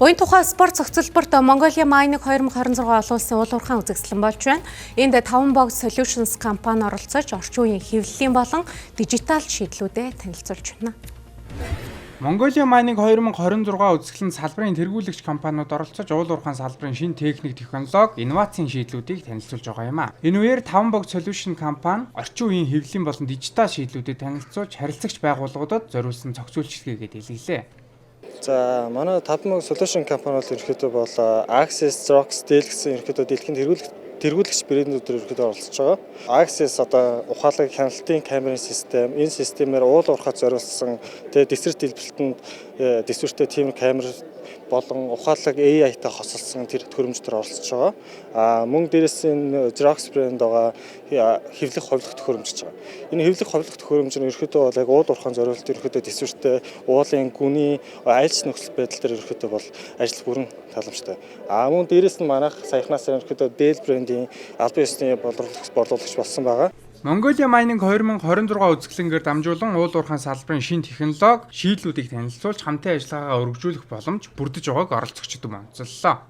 Буян тухай спорт цогцлборт Mongolia Mining 2026 олон улсын уул уурхайн үзэсгэлэн болж байна. Энд 5 Box Solutions компани оролцож, орчин үеийн хэвлэлийн болон дижитал шийдлүүдэд танилцуулж байна. Mongolia Mining 2026 үзэсгэлэнд салбарын тэргүүлэгч компаниуд оролцож, уул уурхайн салбарын шинэ техник, технологи, инновацийн шийдлүүдийг танилцуулж байгаа юм а. Энэ үеэр 5 Box Solution компани орчин үеийн хэвлэлийн болон дижитал шийдлүүдэд танилцуулж, харилцагч байгууллагуудад зориулсан цогц үйлчилгээгээ дэлгэглээ. За, манай 5 Solution компани бол ерөнхийдөө бол Axis, Xerox, Dell гэсэн ерөнхийдөө дэлхийн тэргүүлэгч брэндүүдээр ерөнхийдөө оролцож байгаа. Axis одоо ухаалаг хяналтын камерын систем, энэ системээр уул уурхайд зориулсан, тэгээ дэсвэр дэлбэрэлтэнд дэсвэртэй тийм камер болон ухаалаг AI-тай хосолсон тэр төхөөрөмж төр оролцож байгаа. А мөн дээрээс нь Xerox брэнд байгаа, хэвлэх хувилах төхөөрөмж гэж байгаа. Энэ хэвлэх хувилах төхөөрөмж нь ерөнхийдөө бол яг уул уурхайн зориулт ерөнхийдөө дэсвэртэй уулын гүний аль ч нөхцөл байдал дээр ерөнхийдөө бол ажил бүрэн тааламжтай. А мөн дээрээс нь манайх саяхнаас ерөнхийдөө Dell брендийн албан ёсны борлуулагч болсон байгаа. Mongolia Mining 2026 үзэсгэлэнгээр дамжуулан уул уурхайн салбарын шинэ технологи, шийдлүүдийг танилцуулж, хамтын ажиллагаагаа өргөжүүлэх боломж бүрдэж байгааг оролцогчид онцоллоо.